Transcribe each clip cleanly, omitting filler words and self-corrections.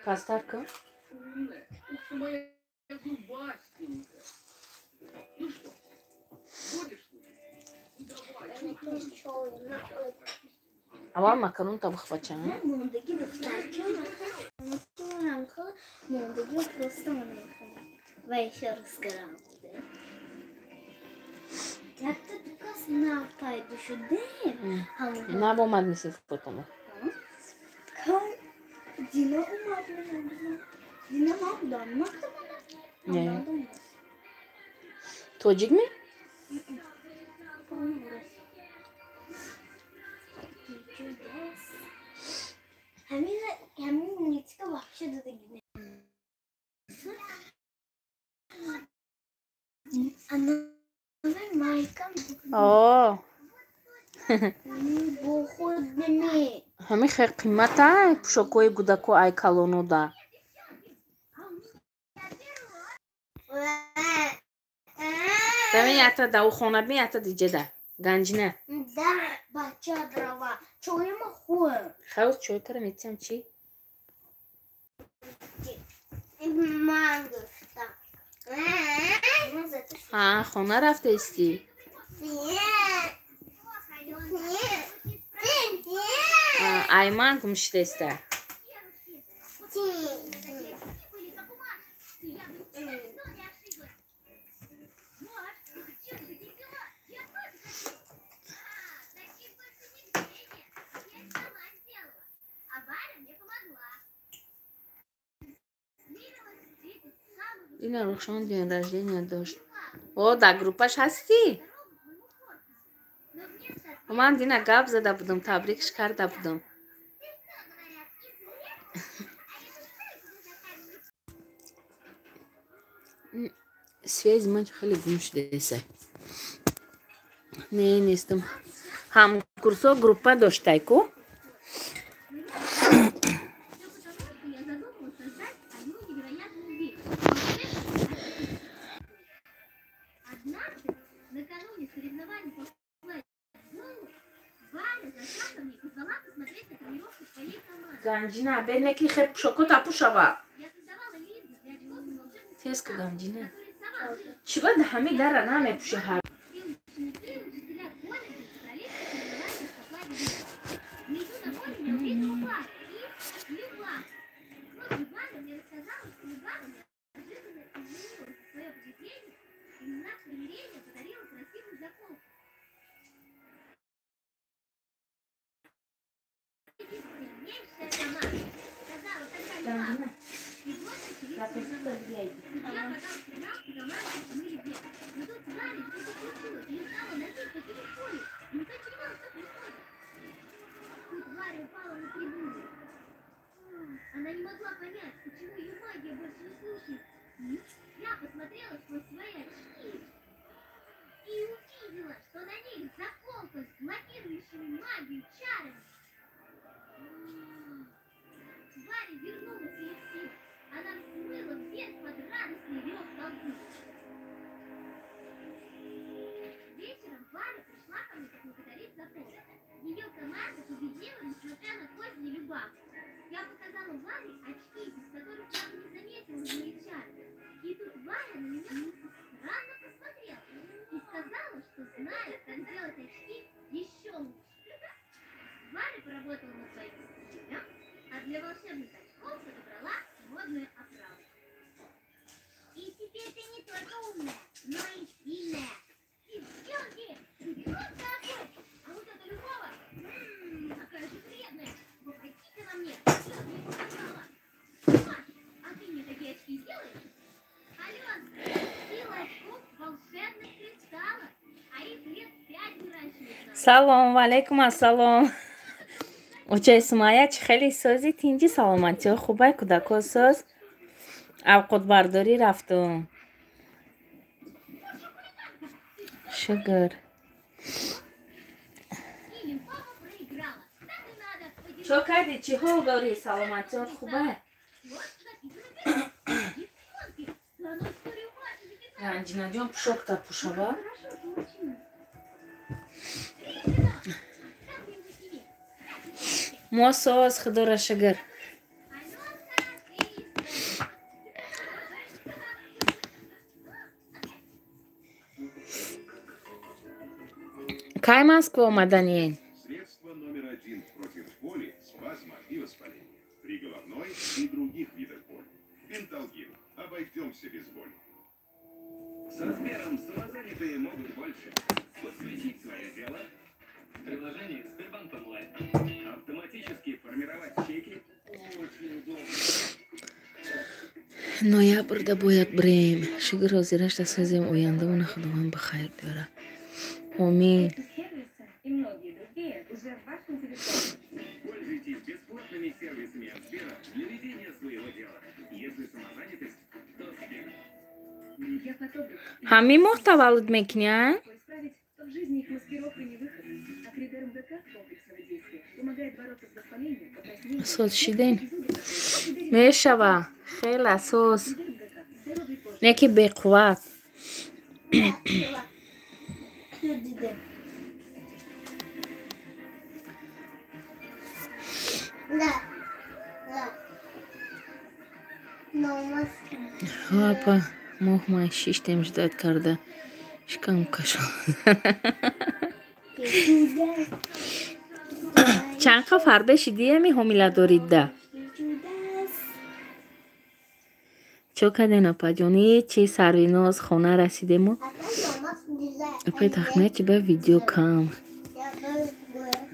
Пастарка? Аввал макаронта бихвача. Нав омад мисли фотомо. Не. Тоҷик ми? О. Ҳамин хел қимата пӯшокҳои гудако ай калонода. Бибин ята давхона бин ята диҷеда. Ганҷина. Да, бача дрова. Чойма хӯр. Хаус чой кара метиям чӣ? Ман гуфтам. Ҳа, хона рафтаистӣ? Айман гум шидаиста. Ина Рухшон день рождения дошт. О, дар группаш ҳастӣ? Ман дина гап зада будам, табрикш карда будам. Связи ман хеле гум шудаеса. Не, нестам. Ҳамкурсо группа доштай ку? Ганҷина, бедне ки хел пӯшокота пӯшава. Теска Ганҷина. Чӣ ба ҳамин дара намепӯши ҳар? Она не могла понять, почему ее магия больше не слушается. Я посмотрела сквозь свои очки и увидела, что на них заколка с блокирующими магию чарами. Варя вернулась ее сила. Она взмыла вверх под радостный рев толпы. Вечером Варя пришла ко мне поблагодарить за помощь. Ее команда победила, несмотря на козни Любавы. Я показала Варе очки, без которых я бы не заметила мои чары. И тут Варя на меня странно посмотрела и сказала, что знает, как делать очки еще лучше. Варя поработала над своим стилем, а для волшебных очков подобрала модную оправу. И теперь ты не только умная, но и сильная. Девчонки, ты просто огонь! А вот эта Любава, какая же вредная! Попросите на мне, я мне показала. Маш, а ты мне такие очки сделаешь? Ален, сила очков волшебных кристаллов, а их лет 5 выращивают. Салом, валейкум ассалом. Очаи Сумайя, чӣ хеле сози, тинҷи, саломатиҳо хубай, кӯдако соз. Авқотбардорӣ рафтум. Шукр. Чо кардӣ? Чӣ ҳол дорӣ? Саломатиҳот хубай? Ганҷинаҷон, пӯшокта пӯшава. Мо соз, худоро шукр. Кай Москва омаданӣ? Средство номер один против боли, спазма и воспаления. При головной и других видах боли. Пенталгин. Обойдемся без боли. Со Сбером самозанятые могут больше. Подключить свое дело. Приложение Сбербанк Онлайн. Автоматически формировать чеки. Очень удобно. Ноябрда бояд бирем. Шукр ҳозирашда созем, ояндамона Худованд ба хайр биёрад. Омин. И многие другие уже в вашем телефоне. Пользуйтесь бесплатными сервисами от Сбера для ведения своего дела. Если самозанятость, то Сбер. Я фотограф. Ҳамин моҳ таваллуд мекунӣ, а? Исправить в жизни их маскировка не выход. Акридерм ГК комплексного действия помогает бороться с воспалением, покраснением. Соз шидем. Мешава. Хеле соз. Не ки беқувват. Апа, моҳ май шиштем ждать карда. Шикам кашол. Чанд қа фарбе шидиями ҳомиладоридда? Чо карден, апаҷон? Чи сарвиноз хона расидему? Апай тахмина чи ба видео кам.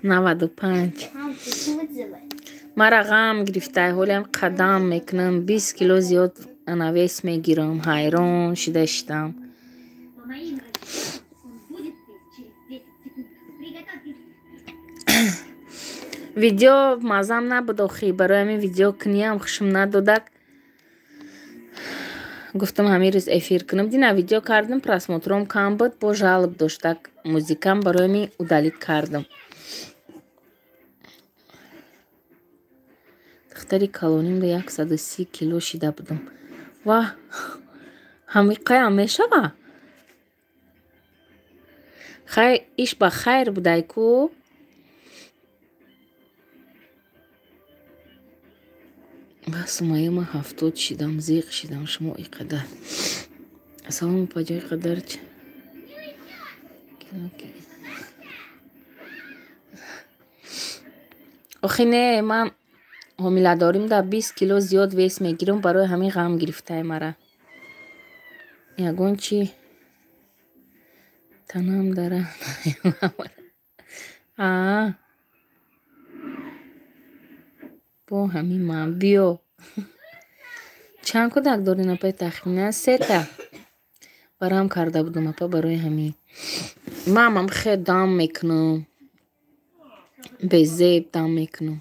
95. Мара ғам гирифтай, ҳолиам қадам мекунам, 20 кило зиёд анавес мегирам, ҳайрон шида шидам. По моим расчетам, он будет здесь через 10 секунд. Приготовьтесь. Видео мазам набуд охи, барои ҳамин видео куниям хушм надодак. Гуфтам ҳамин рӯз эфир кунам. Дина видео кардам, просмотром кам буд, бо жалоб доштак музикам, барои ҳамин удалить кардам. Духтари калонимда 130 кило шида будам. Ва ҳамиқаям мешава? Хай иш ба хайр будай ку? Ба Сумайя ман 70 шидам, зиқ шидам, шумо и қадар. Салом апаҷон, и қадар чи? Охи не, ман ҳомиладорим да 20 кило зиёд вес мегирам, барои ҳамин ғам гирифтай мара. Ягон чи танам дара. Аа. Бо ҳамин ман биё. Чанд кӯдак дорин апай тахмина? Сета. Барам карда будам апа барои ҳамин. Мамам хел дам мекунам. Безеб дам мекунам.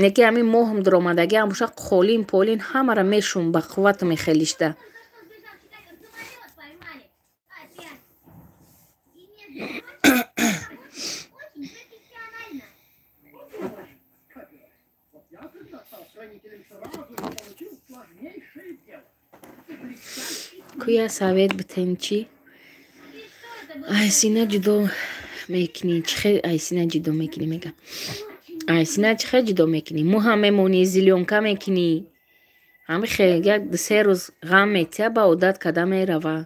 Неки ҳамин моҳам дуромадагиам боша қолин полин ҳамара мешум ба қувватам хелишда. Только что сбежал, считай, как самолет поймали. Опять. И, между прочим, очень профессионально. Вот я когда стал хранителем сразу же получил сложнейшее дело. Куя совет битен чӣ? И что это было? Айсина ҷудо мекунӣ? Чӣ хел айсина ҷудо мекунӣ мега? Айсина чӣ хел ҷудо мекунӣ? Мӯ ҳам мемонӣ, зелёнка мекунӣ. Ҳами хел як ду-се рӯз ғам метия, ба одат карда мерава.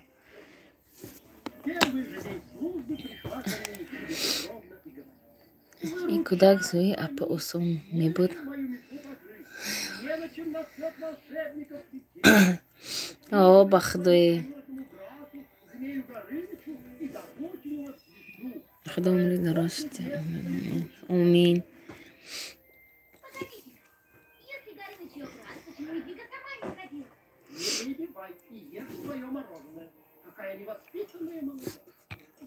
Первый же день службы пришла ко мне Никита Петровна и говорит: Ин кӯдак зӯи апа осон мебуд. «Мою метлу пожить. Не на чем на свет волшебников идти. О, ба худое. Этому брату, змею Горынычу, и добыть у него звезду. Худо умри дарост. Омин. Погодите. Если Горыныч ее брат, почему Едига сама не сходила? Не перебивай и ешь свое мороженое. Какая невоспитанная малышка.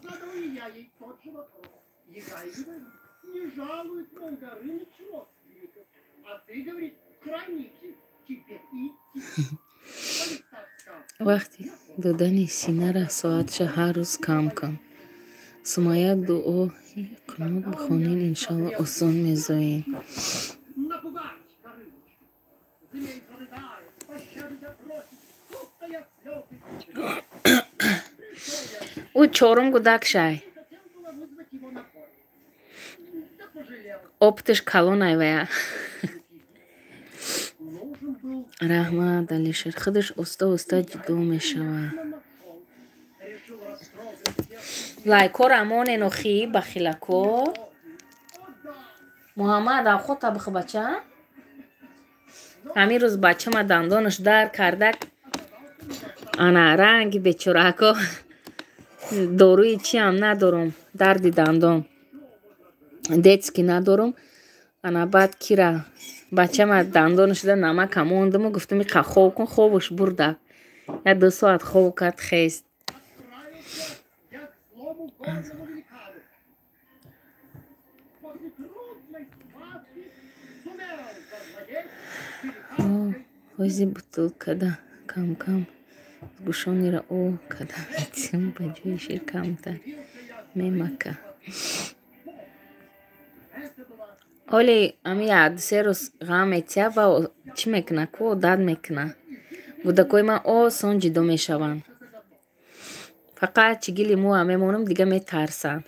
Задал и я ей тот же вопрос. Яга и говорит, не жалует, мол, Горыныч родственников. А ты, говорит, хранитель, тебе и идти. Полистав сказку, Вақти додани синара соатша ҳар рӯз кам кам. Сумайя дуои қунут бихонед, иншалло осон мезоед. напугать Горыныча. Змей зарыдает, пощады запросит, тут-то я слезы пущу. Пришел я Ӯ чорум кӯдак шай. и хотел было вызвать его на бой. Да пожалел. Оптиш калон айвая. Нужен был Раҳмат, Алишер. Худаш оста оста ҷудо мешавад. нашел. Решил растрогать всех. Лайкора монен охи бахилако. Муҳаммад авхота бихӯ бача. Ҳамин рӯз бачама дандонаш дар кардак. Ана ранги бечорако. Доруи чиам надорум, дарди дандон. Детский надорум. Ана баъд кира бачама дандонаш да намака мондуму гуфтум иқа хоб кун, хобаш бурда. Я 2 соат хоб кард хест. Ҳози бутылкада кам-кам гӯшонира о када метим ба ҷои шир камтар мемака. Ҳоле ами 1-3 рӯз ғам метия ва чӣ мекуна ку одат мекуна. Гудакои ман осон ҷидо мешаванд. Фақат чигили мӯа мемонам, дига метарсанд.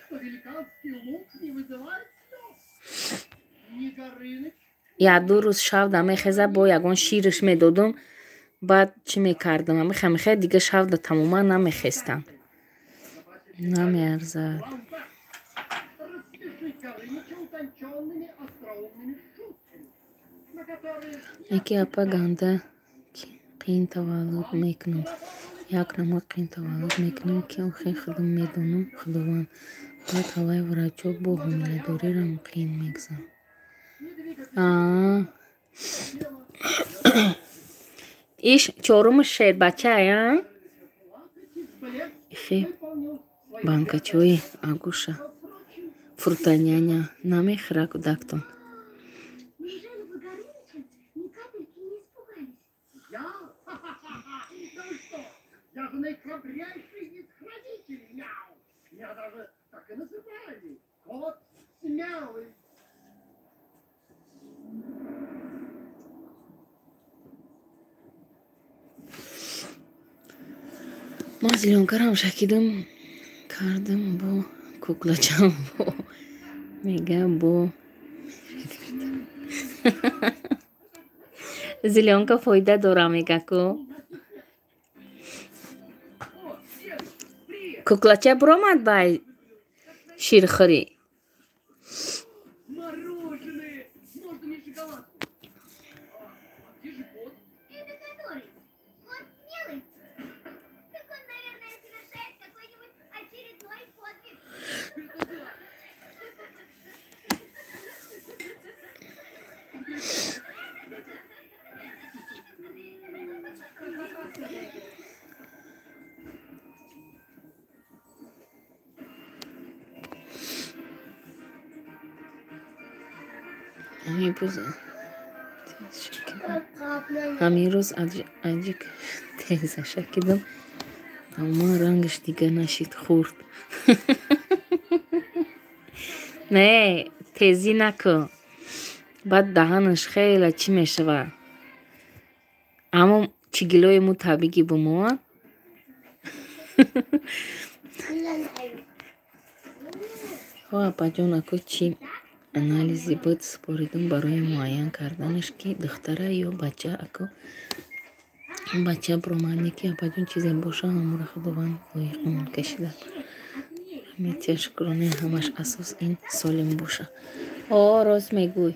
1-2 рӯз шавда мехеза, бо ягон шираш медодум, баъд чӣ мекардам? Амихе дига шавда тамоман намехестам. Намеарзад. Яке апа ганда қин таваллуд мекунам. Як намуд қин таваллуд мекунам, ки охир худам медонам Худованд. Баъд ҳавай врачо бо ҳомиладорирам қин мегзам. Иш чорумаш шербачая? Ихи банкачои агуша фрутоняня намехӯра кӯдактон. Я же наихрабрейший из хранителей, мяу. Меня даже так и называли. Кот смелый. Ман зелёнкарам шакидам кардам бо куклачам бо мега бо зелёнка фоида дора мега ку. Куклача буромад бай ширхӯрӣ. Ҳамин рӯз аҷик теза шакидам, тамоман рангаш дига нашид, хурд. Не, тезӣ накун. Баъд даҳанаш хеле чӣ мешавад. Аммо чигилои мо табиӣ бумоад. Хо апаҷон, ако чӣ анализи буд супоридум барои муайян карданаш, ки духтара ё бача. Ако бача буромад, ки апаҷон чизе боша, ҳамора Худованд лоиқмон кашида. Метия шукроне, ҳамаш асос ин солим боша. О, рост мегӯй.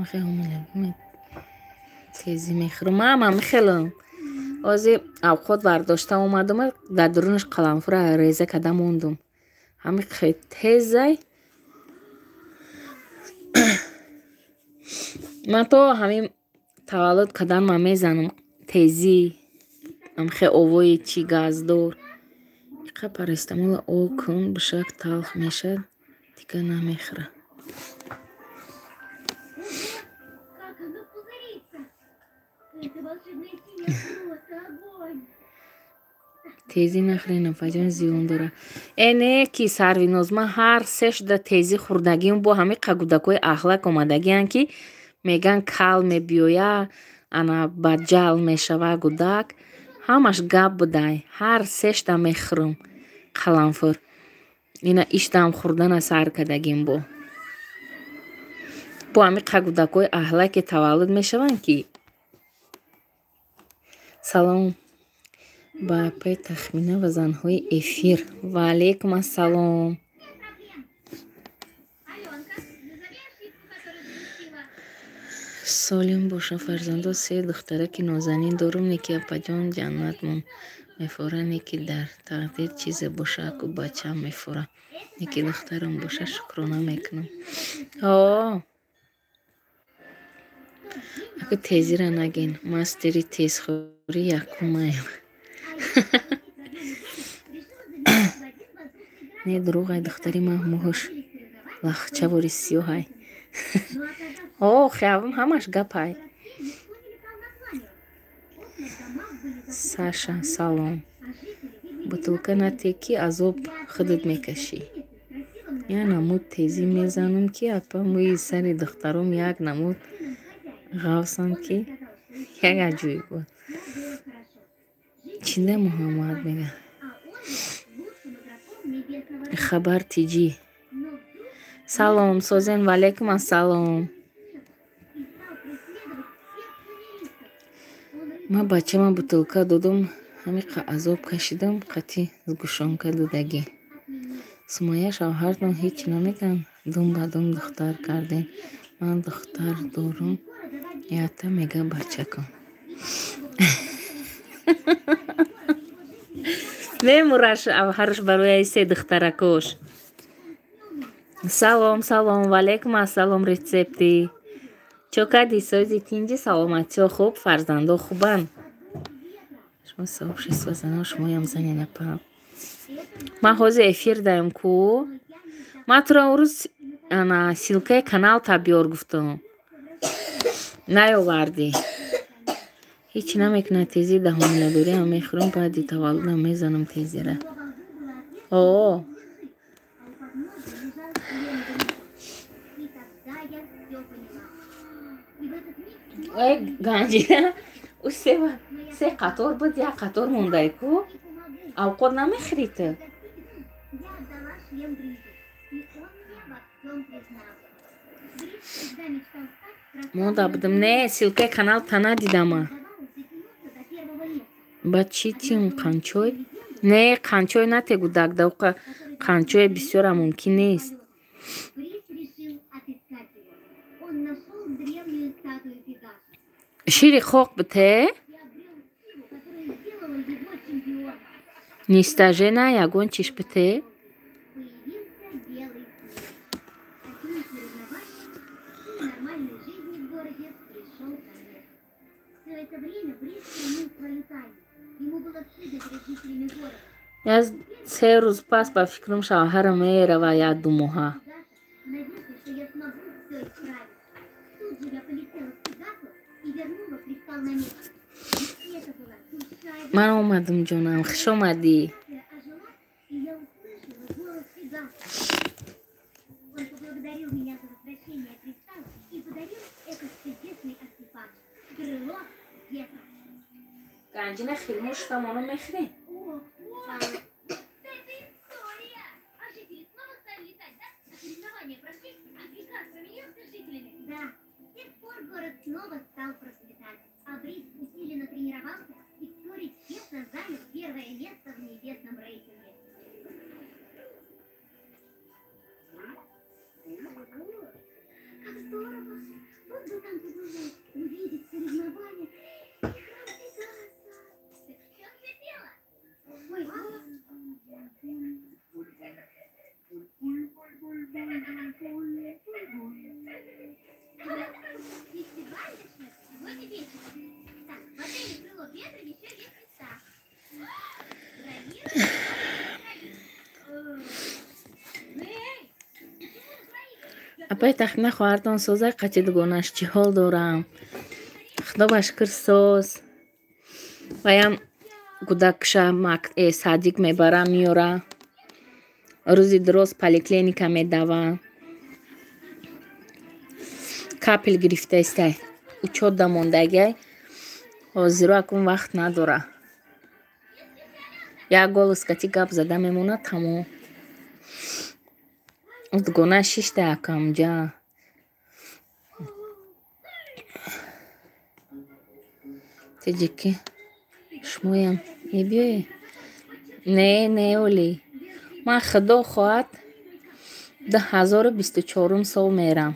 Охе ҳомилагӣ тезӣ мехӯрам. Мама мехелам. Ози авқот вардошта омадам, дар дурунаш қаламфура реза карда мондум. Ҳами тезай. Ман то ҳамин таваллуд кардан ман мезанам тезӣ, ҳамхе овои чӣ газдор. Иқа парацетамола об кун, бишак талх мешад, дига намехӯра. Тезӣ нахӯрен, апаҷон, зиён дора. Э не ки Сарвиноз, ман ҳар се шуда тезӣ хӯрдагим бо ҳамин қагудакҳои ахлак омадагианд, ки меган кал мебиёя, ана баҷал мешава гудак. Ҳамаш гап будай. Ҳар сешта мехӯрам қаламфур. Ина иштаам хӯрдана сар кардагим бо. Бо ҳамин қагудакҳои аҳлаке таваллуд мешаванд, ки салом. Ба апаи Тахмина ва занҳои эфир. Ва алейкум ассалом. Солим боша фарзандо, се духтараки нозанин дорум, неки апаҷон ҷаннатмон мефора, неки дар тақдир чизе боша, аку бачаам мефора, неки духтарам боша, шукрона мекунам. О, аку тезира нагин, мастери тезхӯрӣ якумаем. Не дурӯғай, духтари ман мӯҳуш лахчавори сиёҳай. О, хиявам ҳамаш гапай. Саша, салом. Бутылка нате ки азоб худат мекашӣ. Як намуд тезӣ мезанам ки апа мӯи сари духтаром як намуд ғавсанд ки як аҷоиб буд. Чинда Муҳаммад мега. Хабар тиҷӣ. Салом созен, ва алейкум ассалом. Ман бачама бутылка додум, ҳамиқа азоб кашидам, қати сгушонка додагӣ. Сумайя шавҳартон ҳеҷ намегӯянд, дум ба дум духтар кардем. Ман духтар дорум, ята мега бачакон. Мемурад шавҳараш барои се духтаракош. Салом, салом, ва алейкум ассалом. Рецепти чо кади сози тинҷи, саломатиҳо хуб, фарзандо хубанд. Шумо сообщество зано, шумоям занен апа. Ман ҳозир эфир даем ку. Ман туро он рӯз ана ссилкаи канал та биёр гуфтам. Наёвардӣ. Ҳеҷ намекунад тезӣ, да ҳомиладориам мехӯрам, баъди таваллудам мезанам тезира. О, ой ганҷина, ӯ се қатор буд, як қатор мондай ку. Авқот намехӯрӣ ту? Монда будам. Не, ссилкаи канал та надидама. Ба чӣ тим қанчой? Не, қанчой натегу дагдауқа қанчой бисёра мумкин нест. Шири хоқ бите? Нистажена ягон чиш бите? Яз се рӯз пас ба фикрам шавҳарам мерава як ду моҳа. Ман омадам ҷонам, хуш омадӣ. Ганҷина хирмӯштам оно мехӯрӣ? Апаи Тахмина хоҳартон созай қати дугонаш чӣ ҳол дорам? Худо ба шукр соз. Ваям гудакша садик мебара меёра. Рӯзи дуроз поликлиника медава. Капел гирифтаистай. Учёт да мондагиай. Ҳозиро акун вақт надора. Як голос кати гап зада мемонад тамом. Дугона шишта акамҷа. Теҷики шумоям Мебиёе? Не, не, оли. Ман худо хоҳад 2024 сол мерам.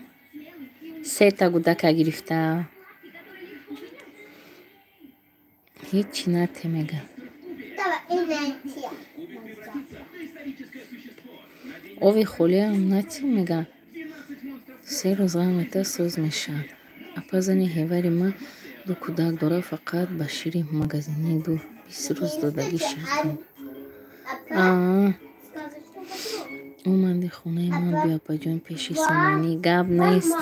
Сета гудака гирифта. Ҳечи нате мега. Ови холиам нати мега. Се рӯз ғамета соз мешавад. Апа зани ҳевари ман ду кӯдак дорад, фақат ба шири магазинӣ ду 20 рӯз додагӣ ширкун. Омади хонаи ман биё апаҷон пеши сомонӣ гап нест.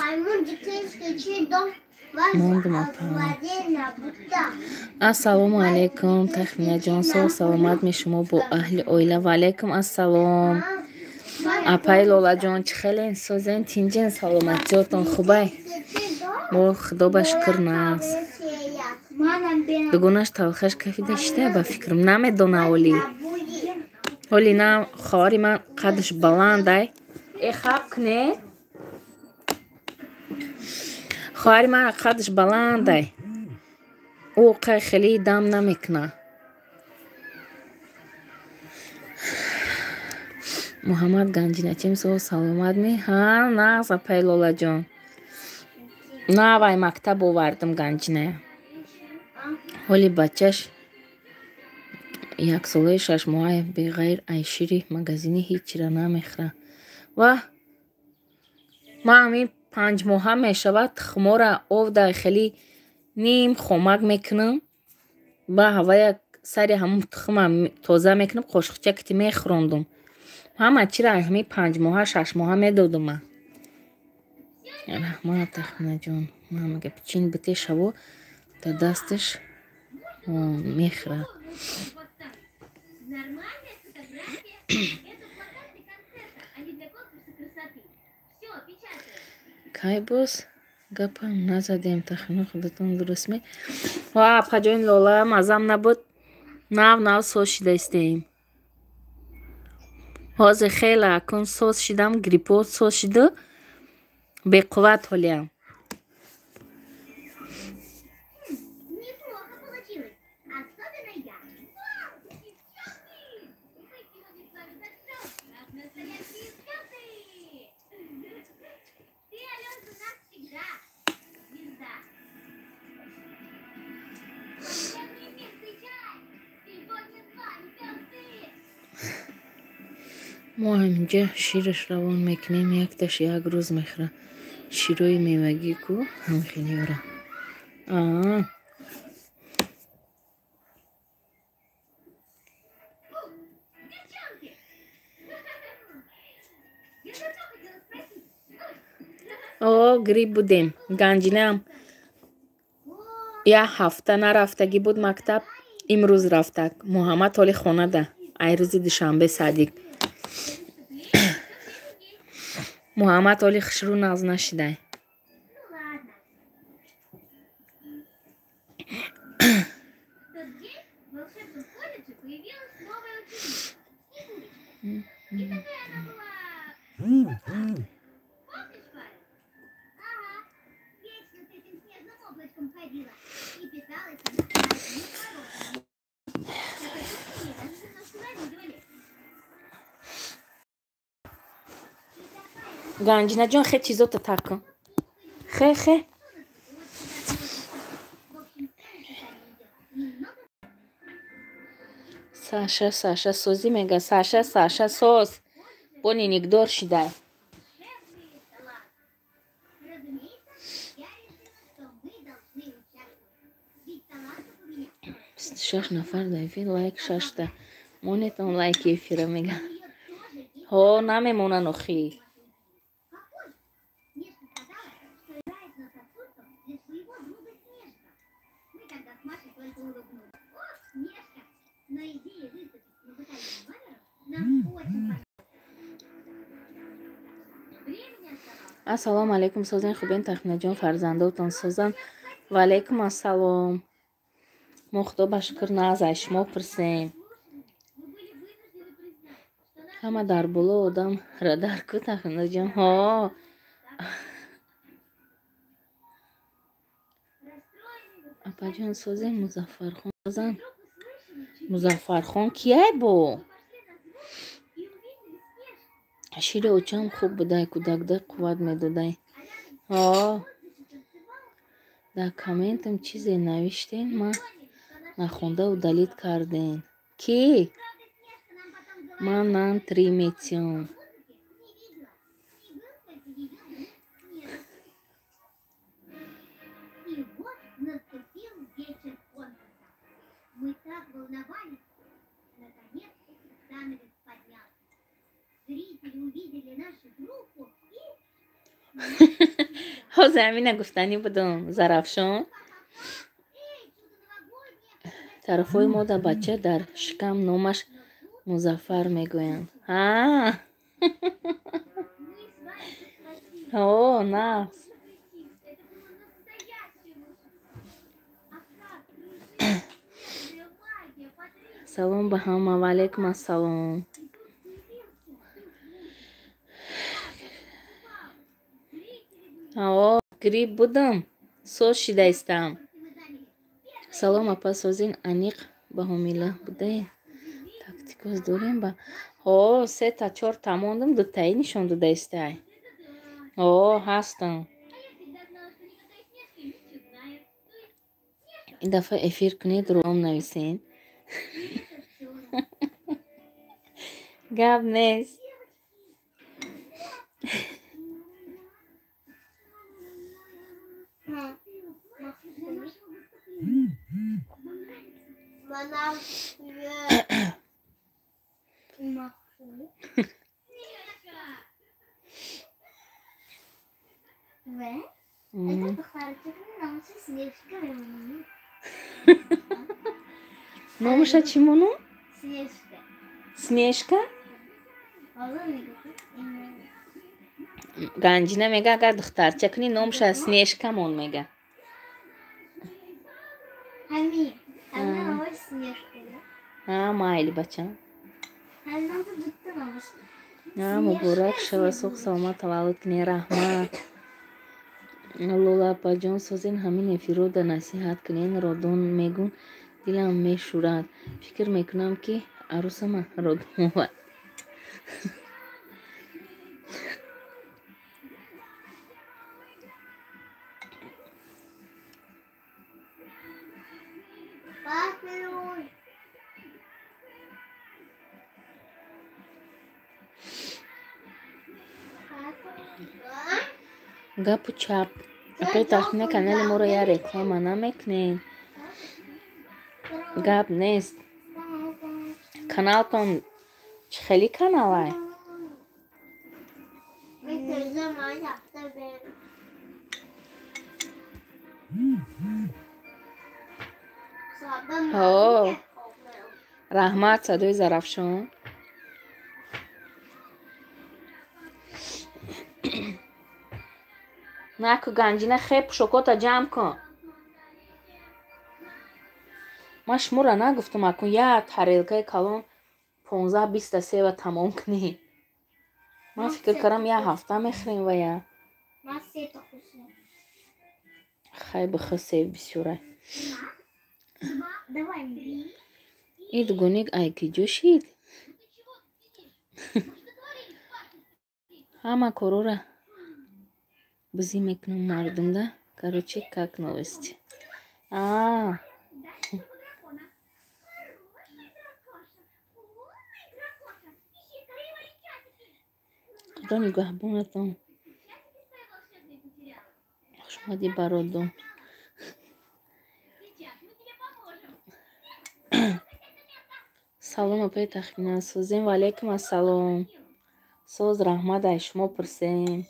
Мондум апа. Ассалому алайкум Тахминаҷон, соҳ саломат мешумо бо аҳли оила. Ва алайкум ассалом. Апаи Лолаҷон, чӣ хелен созен тинҷен саломатиётон хубай? Мо худо ба шукр нағз. Дугонаш талхаш кафида шида ба фикрам намедона оли. Оли на хоҳари ман қадаш баландай. Э хаб кне? Хоҳари ман қадаш баландай. Ӯ қай хеле дам намекуна. Муҳаммад Ганҷиначим соҳ саломат ми? Ҳа, нағз апаи Лолаҷон. На вай мактаб овардам Ганҷиная. Ҳоли бачаш яксолаи шашмоҳае беғайр ай шири магазинӣ ҳечира намехӯра. Ваҳ, ман ҳамин 5 моҳа мешавад тухмора овда хеле ним хомак мекунам, ба ҳавая сари ҳамун тухма тоза мекунам, қошуқча кити мехӯрондум. Ҳама чира ҳамин 5 моҳа 6 моҳа медодум ман. Раҳмат Тахминаҷон. Ман мега пичин бите шаво дар дасташ мехӯрад. Нормальная фотография – это плакат для концерта, а не для конкурса красоты. Все, печатаем. Кай боз гапам назадем Тахмина, худатон дуруст ме? Ва апаҷони Лола мазам набуд. Нав нав соз шида истеем. Ҳозир хеле акун соз шидам, гриппо соз шиду беқувват ҳолиам. Неплохо получилось. Особенно я. Вау, девчонки! Мы сегодня с вами зажжем, как настоящие звезды! Ты, Аленка, у нас всегда звезда. Волшебный мир встречай! Сегодня с вами звезды! Мо ҳаминҷа шираш равон мекунем, якташ як рӯз мехӯра. Широи мевагӣ ку ҳамхелиёра. Аа. Девчонки! Я давно хотела спросить. О, грипп будем. Ганҷинаам як ҳафта нарафтагӣ буд мактаб, имрӯз рафтак. Муҳаммад ҳоли хонада. Ай рӯзи душанбе садик. Муҳаммад ҳоли хушрӯ нағз нашидай. Ну ладно. В тот день в волшебном колледже появилась новая ученица, Снегурочка. И такая она была... Помнишь, Варя? Ага. Вечно с этим снежным облачком ходила. И питалась она одним творогом. Такой ей даже немножко завидовали. И такая она Ганҷинаҷон, хе чизота так кун. Хе хе. В общем, сами видела. Немного Саша, Саша, созӣ мега. Саша, Саша, соз. Бо ниникдор шидай. волшебный талант. Разумеется, я решила, что мы должны участвовать. Ведь талантов у меня 26 нафар дар эфир, лайк шашта. Монетон лайки эфира мега. У нее тоже есть Ҳо, намемонанд охӣ. Какой? Снежка сказала, что играет на сосульках для своего друга Снежка. Мы тогда с Машей только улыбнулись. Ох, Снежка! Но идея выступить с музыкальным номером нам очень понравилась. Времени оставалось Ассалому алайкум, созен хубен Тахминаҷон, фарзандотон созан. Ва алайкум ассалом. Мо худо ба шукр нағз, ай шумо пурсем. Мы были вынуждены признать, что наша Ҳама дар боло одам радар ку Тахминаҷон. Ҳо. Расстроенные Апаҷон созен Музаффархон созан. вдруг услышали Музаффархон кияй бо? Шири очам хуб будай, кӯдакда қувват медодай. Дар комментам чизе навиштен, ман нахонда удалить карден. Ки? Ман нан три метиём. Ҳозир ҳамина гуфтанӣ будам, Зарафшон. Тарафҳои мо дар бача дар шикам номаш Музаффар мегӯянд. О, нағз. Салом ба ҳама. Ва алайкум ассалом. О, грипп будам, соз шидаистам. Салом, апа, созин аниқ ба ҳомила будаед? Тактикоз дорем ба? О, сета чорта мондам, дутаи нишон додаистай. О, ҳастам. Ин дафъа эфир кунед, ром нависен. Гап нест. Номаша чӣ мону? Снежка. Ганҷина мега, агар духтарча кунӣ, номаша Снежка мон мега. Майли, бачам. Муборак шава, сух саломат таваллуд кунӣ. Раҳмат. Лола апаҷон, созен ҳамин эфирро да насиҳат кунен. Родон мегӯн, дилам мешӯрад. Фикр мекунам, ки арӯсама родон овард. Гапу чап. Апаи Тахмина, канали моро я реклама намекунед? Гап нест. Каналтон чӣ хели каналай? О, раҳмат, садои Зарафшон. Наку, Ганҷина, хеб пӯшокота ҷамъ кун. Ман шуморо нагуфтам, акун як тарелкаи калон 15-20 сева тамом кунӣ. Ман фикр кардам, як ҳафта мехӯрем ва я. Хай бихӯр, сев бисёрай. Ин дугоник ай киҷо шид? Ҳама корора бизӣ мекунам мардумда. Короче, как новости. Худо нигаҳбонатон. Хушомадӣ, бародон. Салом, апаи Тахмина, созем. Ва алайкум ассалом. Соз, раҳмат, ай шумо пурсем.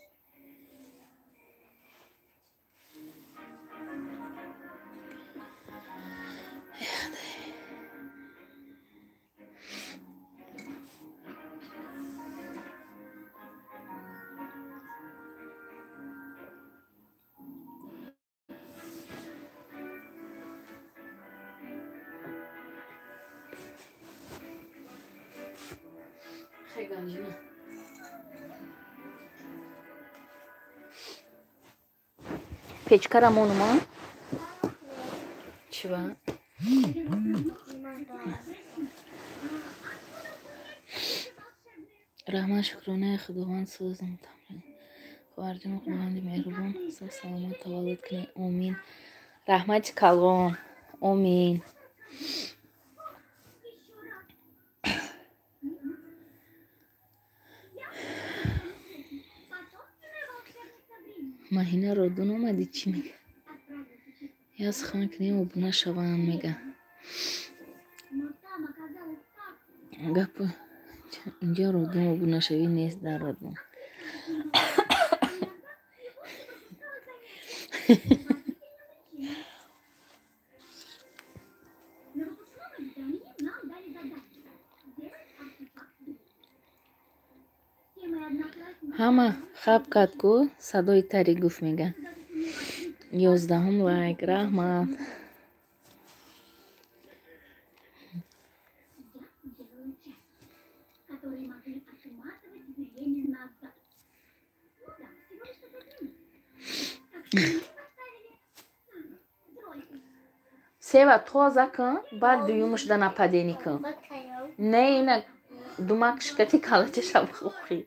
Печкара монума? Чива? Раҳмат, шукронаи Худованд созам. Хоҳарҷон, Худованди меҳрубон сог саломат таваллуд кунед. Омин. Раҳмати калон. Омин. Маҳина родун омадӣ, чӣ мега? Я сухан кунем, обуна шаванд мега. Гап инҷо родун обунашавӣ нест дар родун. Ҳама хаб кард ку садои тари гуфт мега. 11-ум лайк. Раҳмат. Сева тоза кун, баъд дуюмаш да нападени кун. Не, ина думак шикати калачаша бихӯрӣ.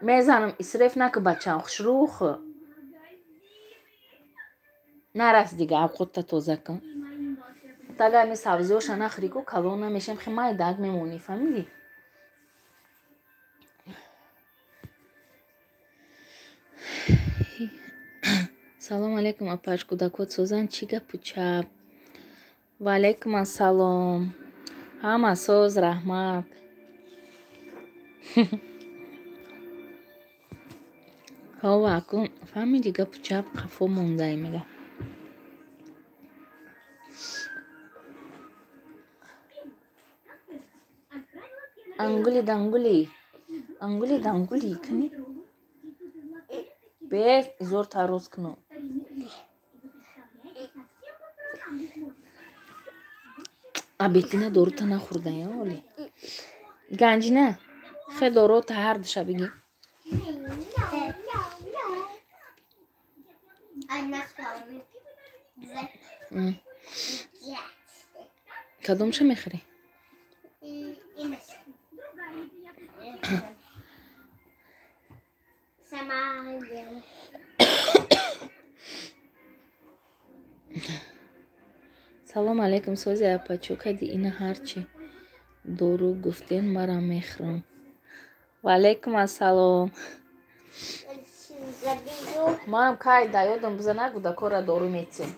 Мезанам, исреф наку бачам, хушрӯ хӯ. Нарас дига, авқотта тоза кун. Тага ами сабзиҳоша нахӯрӣ ку калон намешем, хе майдаак мемонӣ, фаҳмидӣ? Салом алейкум, апаш, кӯдакот созанд, чӣ гапу чап? Ва алейкум ассалом. Ҳама соз, раҳмат. Ҳова, акун фаҳмидӣ гапу чап қафо мондаи мега. Ангули дангули, ангули дангули кунӣ? Бе зор тароз куну. Абетина дорута нахӯрдая оли. Ганҷина, хе дорута ҳар душа бигӣ. Кадомша мехӯрӣ? Салом алейкум, сози апа, чӯ кади ина ҳарчи дору гуфтен мара мехӯрам. Ва алейкум ассалом. Маам кай да ёдам бизана кӯдакора дору метем.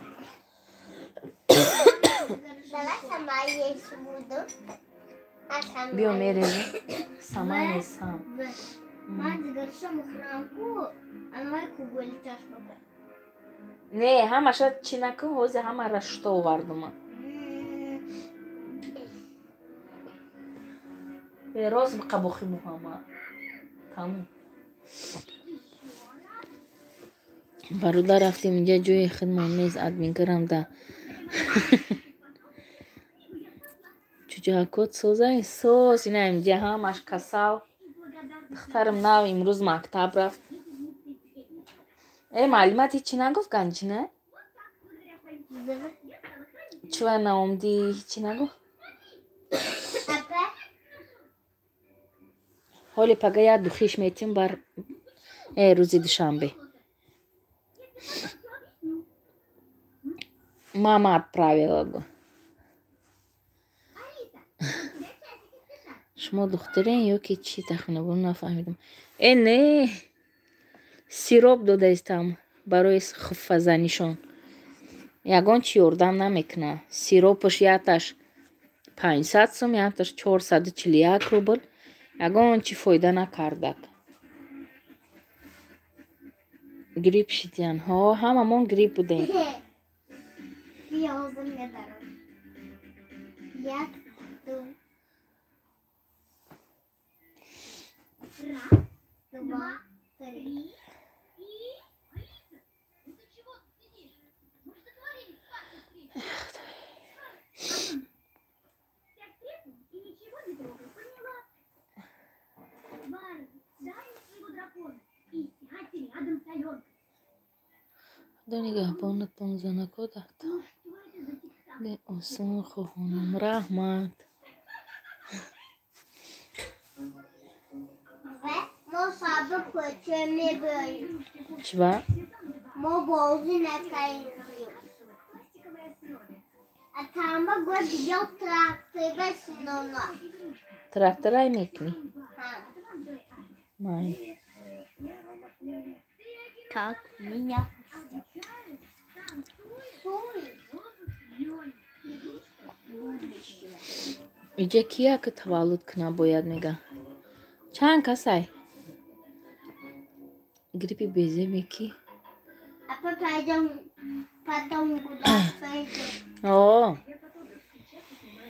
Биё мерезем. Сама несам. Не, ҳамаша чӣ накун, ҳозир ҳамаро шута овардума. Роз қабохи муҳама. Тамом. Бародар рафтем, инҷа ҷои хидмат нест, админкарам да. Чуҷакот созай? Соз, ина инҷа ҳамаш касал. Духтарам нав имрӯз мактаб рафт. Э, маълумат ҳечи нагуфт Ганҷина? Чува наомдӣ ҳечи нагуфт? Ҳоли пага як духиш метим бар рӯзи душанбе. Мама отправила го. Шумо духтарен ё ки чӣ тахмина нафаҳмидам. Э, не, сироп додаистам барои хуффазанишон. Ягон чӣ ёрдам намекунад. Сиропаш яташ 500 сум, яташ 441 рубл. Ягон чӣ фоида накардак. Грипп шидиян. Ҳо, ҳамамон грипп будем. Худо нигаҳбонатон, занако осон хоҳонам. Раҳмат. Мо сабр кӯча мебарем. Чиба? Мо бозӣ накардем. А тама год ё трактор бесинона. Тракторай мекунӣ? Май. Так, меня. Иҷа кия ки таваллуд куна бояд мега? Чанд касай? Гриппи безебе ки? Потом гулять пойдем. О!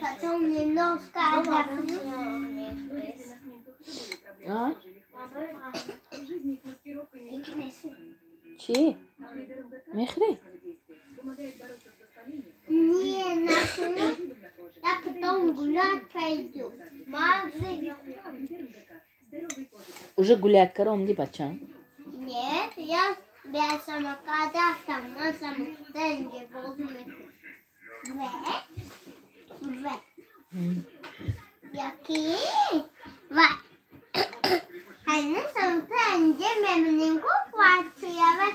Потом немножко отдохнем. А? Чи? Мехри? Не, нахуй. Я потом гулять пойду. Уже гулять каром ди бача? Нет, я без самоката, сама самоката не буду. В. Яки? В. Ҳанӯз самоката инҷа мемонем, ку квартира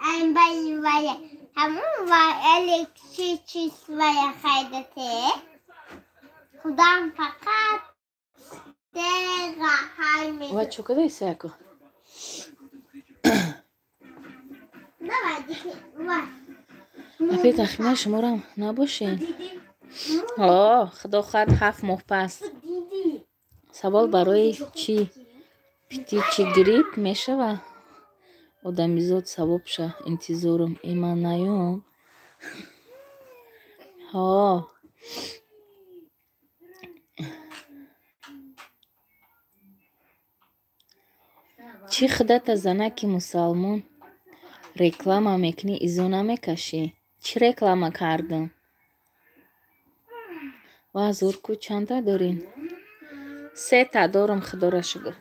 амбаивая. Ҳамон ва электричествоя хайдате. Худам фақат Ва чо кадай саяко? Апи тахмина шуморам набошен? О, худо хоҳад 7 моҳ пас. Савол барои чӣ птичий грипп мешава? Одамизод савобша интизорум иман наём. Ҳо. Чӣ худата занаки мусалмон реклама мекунӣ, изо намекашӣ? Чӣ реклама кардам? Ва зурку чанда дорин? Сета дорам, худоро шукр.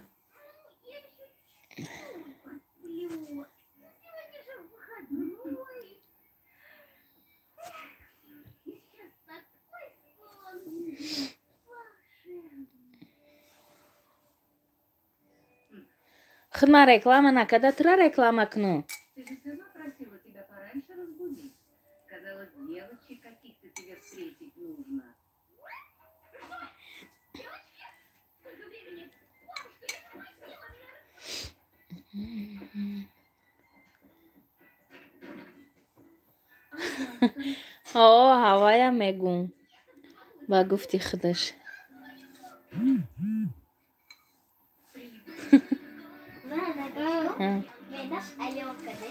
Худ ман реклама накарда, тура реклама кунам. Ты же сама просила тебя пораньше разбудить. Сказала, девочек каких-то тебе встретить нужно. Сколько времени? Бабушка, я тормозила, меня. О, ҳавая мегум. Ба гуфти худаш. А. Видишь, Аленка, да?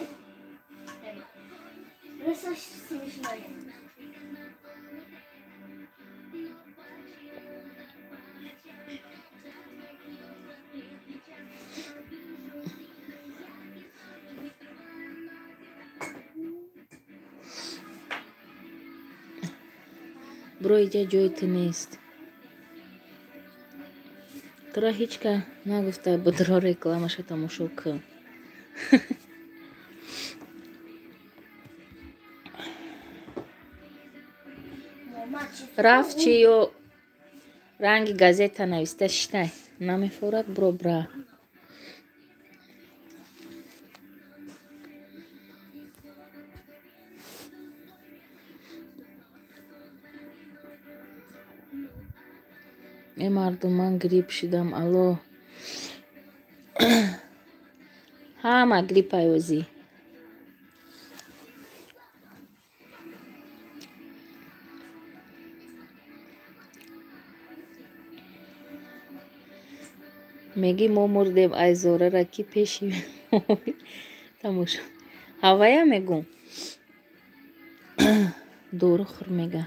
Ну, смешной. Бро, иҷа ҷои ту нест. Тура ҳеҷ ка нагуфта будро рекламаша тамошо кун. Рафт чи ё ранги газета нависта шитай. Намефорад бро бра. Э мардум, ман грипп шудам, алло. Ҳама гриппай озӣ. Мегӣ мо мурдем ай зорара ки пеши тамошо. Ҳавая мегум. Дору хӯр мега.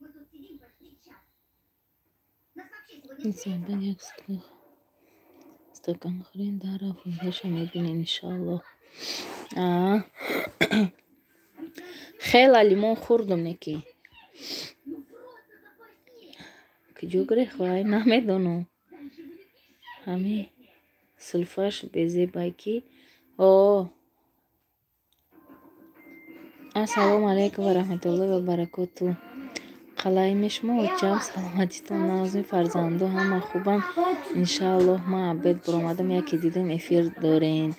Мы тут сидим почти час. Нас вообще сегодня Инсон як стакан хӯрен дара фоидаша мебинем иншоаллоҳ. А. Хела лимон хӯрдум неки. Куҷо гирехт вай намедонам. Ҳами Сулфаш безебай ки. О. Ассалому алайкум ва раҳматуллоҳи ва баракоту. Қалайми шумо очам, саломатитон нағзми, фарзандо ҳама хубанд. Иншааллоҳ ман обед баромадам, яке дидам эфир дорен.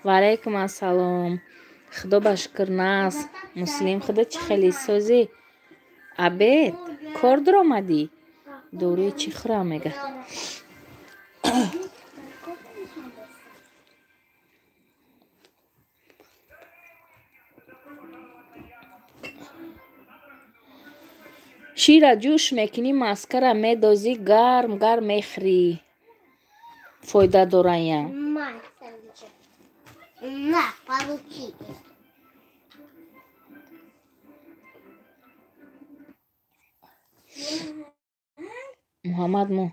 Ва алайкум ассалом. Худо ба шукр нағз. Муслим худо чӣ хеле созӣ? Обед кор даромадӣ? Доруи чӣ хӯрам мега? Шира ҷӯш мекунӣ, маскара медозӣ, гарм гарм мехӯрӣ. Фоида дорая. На, получи. Муҳаммад мон.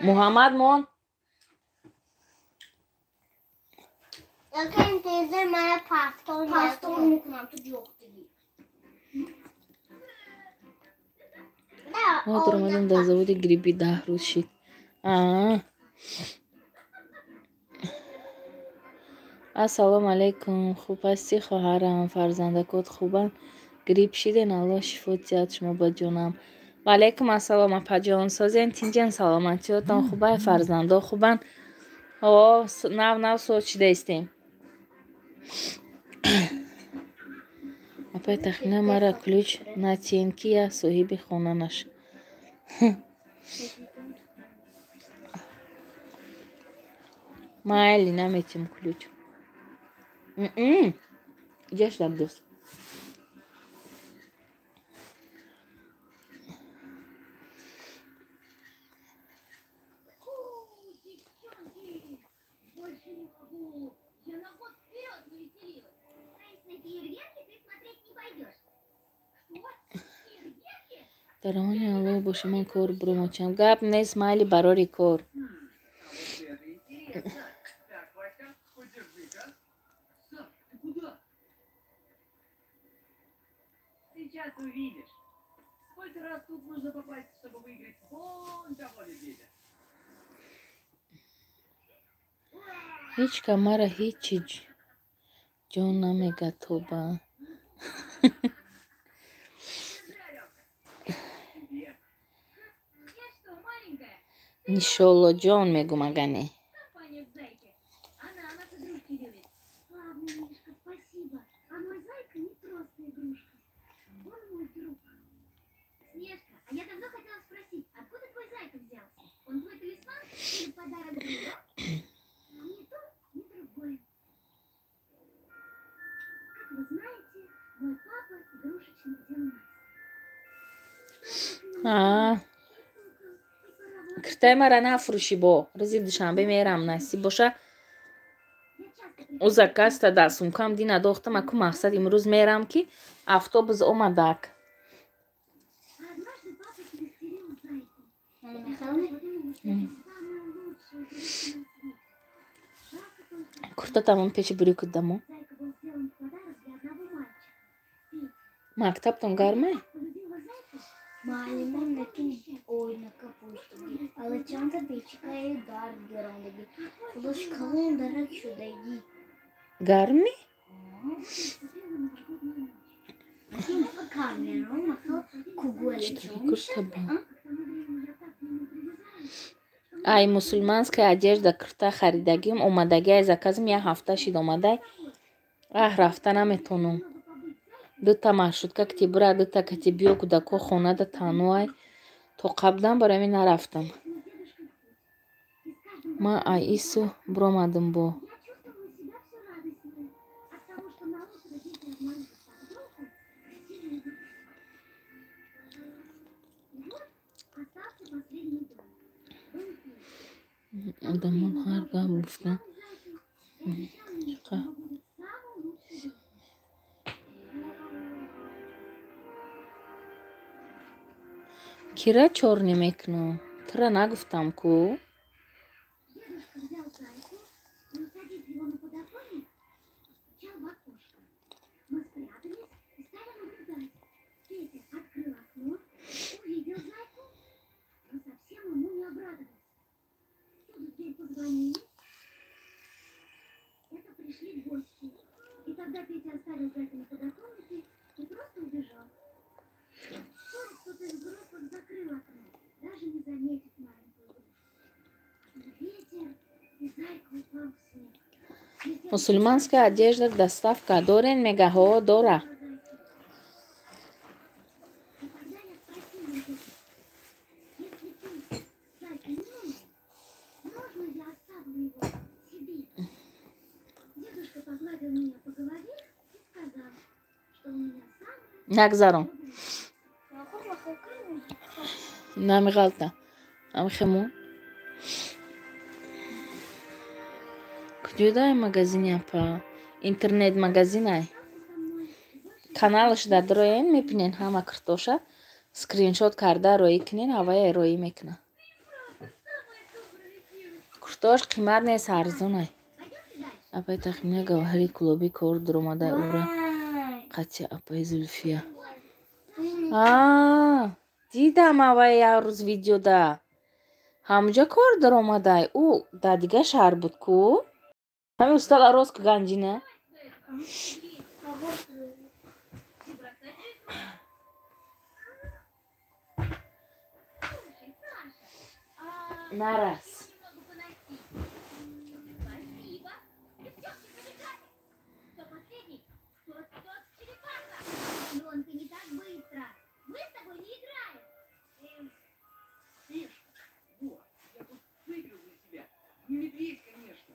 Муҳаммад мон. Омадам дар заводи гриппи 10 рӯз шид. Ассалому алайкум. Хуб ҳастӣ хоҳарам? Фарзандакот хубанд? Грипп шиден? Аллоҳ шифо диҳад шумо ба ҷонам. Ва алайкум ассалом апаҷон. Созен тинҷен, саломатиётон хубай, фарзандо хубанд? О, нав нав соз шида истем. Апай тахмина мара ключ натиен ки я соҳиби хона наш. Майли наметим ключ. Иҷаш дар дӯст. Дар амони Аллоҳ бошӣ, ман кор буромочам. Гап нест, майли барори кор. Ҳеҷ ка мара ҳечи ҷон намега тоба. Иншолло ҷон мегум агане. Киртаи мара нафурӯшӣ бо. Рӯзи душанбе мерам, насиб боша. Ӯ заказта дар сумкам дина дохтам, аку мақсад имрӯз мерам ки автобус омадак. Курта тамом печи бурӣ кудамо. Мактабтон гармай? Маълимон накин ой на капустаги, ала чанда печкаи дард гирондаги, худош калон дарак шудаги. Гармӣ? Ай мусульманская одежда кирта харидагим, омадаги ай заказим як ҳафта шид омадай. Аҳ, рафта наметонам. Дута маршрутка кати бура, дута кати биё, кӯдако хонада танҳоай. То қабдан барои ҳамин нарафтам. Ман ай ису буромадам бо. Одамон ҳар гап гуфтанд. Кира чор намекунам? Тура нагуфтам ку? пришли гости. И тогда Петя оставил зайку на подоконнике и просто убежал. Вскоре кто-то из взрослых закрыл окно, даже не заметив маленькую игрушку. Ветер, и зайка упал в снег. Мусульманская одежда доставка дорен мега ҳо дора. И тогда я спросила его, если ты, зайка, не умер, можно я оставлю его себе? Дедушка погладил меня по голове и сказал, что у меня самая Нагзарон. Намиғалта. Амхему. Куҷодай магазини апа? Интернет магазинай. Каналаш дар дроен мебинен ҳама киртоша. Скриншот карда роӣ кунен, ҳавая роӣ мекуна. Куртош қимат нест, арзонай. Апай Тахмина Гавҳари клуби кор дуромада ура қатъи апай Зулфия. А, дидам авай як рӯз видеода. Ҳамҷа кор даромадай. Ӯ дар дигар шаҳр буд ку? Ҳамин устод ароз ку Ганҷина. Нарас. Спасибо. Девчонки, побежали. Кто последний? Тот, тот, черепаха. Аленка, не так быстро. Мы с тобой не играем. Мишка, вот, я тут выиграл для тебя. Медведь, конечно.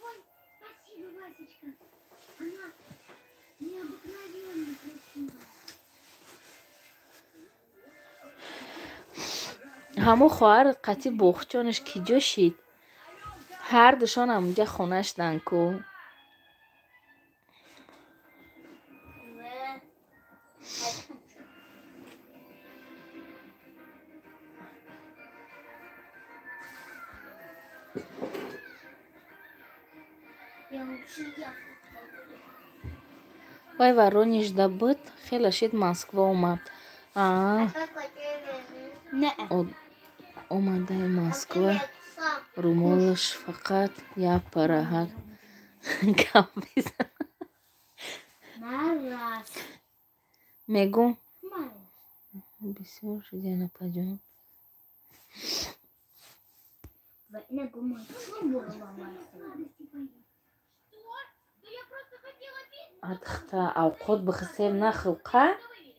Ой, спасибо, Васечка. Она необыкновенно красивая. Ҳамо хоҳар қатъи боғчонаш ки ҷо шид? Ҳар душон ҳамунҷа хона шуданд ку. Я лучше яблоко. Вай Воронежда буд, хеле шид Москва омад. А, Не. Омадаи Москва румолаш фақат як параҳак гап мезанад. Нарас. Мегум Мам. бисёр шудиан апаҷон. Сладости поесть. Что? Да я просто хотела пить. Адхта авқот бихисем нахилқа. Что вывели?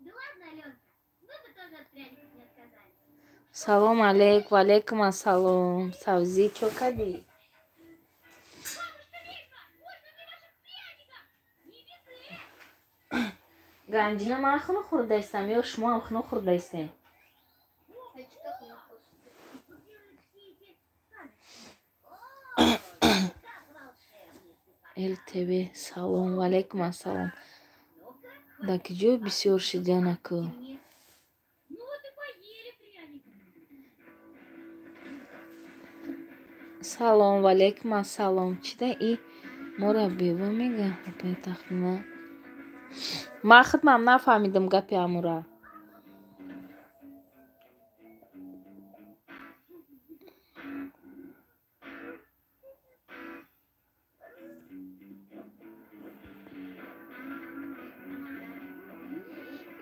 Да ладно, Аленка, мы бы тоже от пряников не отказались. Салом алейк, ва алейкум ассалом. Савзӣ чо кардӣ? Бабушка ведьма, можно мне ваших пряников? Не без Ганҷина ман хунук хӯрдаистам ё шумоам хунук хӯрдаистем? Делают все эти сказочки. О, как волшебницы. ЛТВ салом, ва алейкум ассалом. Дар ки ҷой бисёр шидянаку? Мне. Ну вот и поели пряников. Салом, ва алейкум ассалом. Чида и моро бева мега апай Тахмина? Ман худмам нафаҳмидам гапи амура.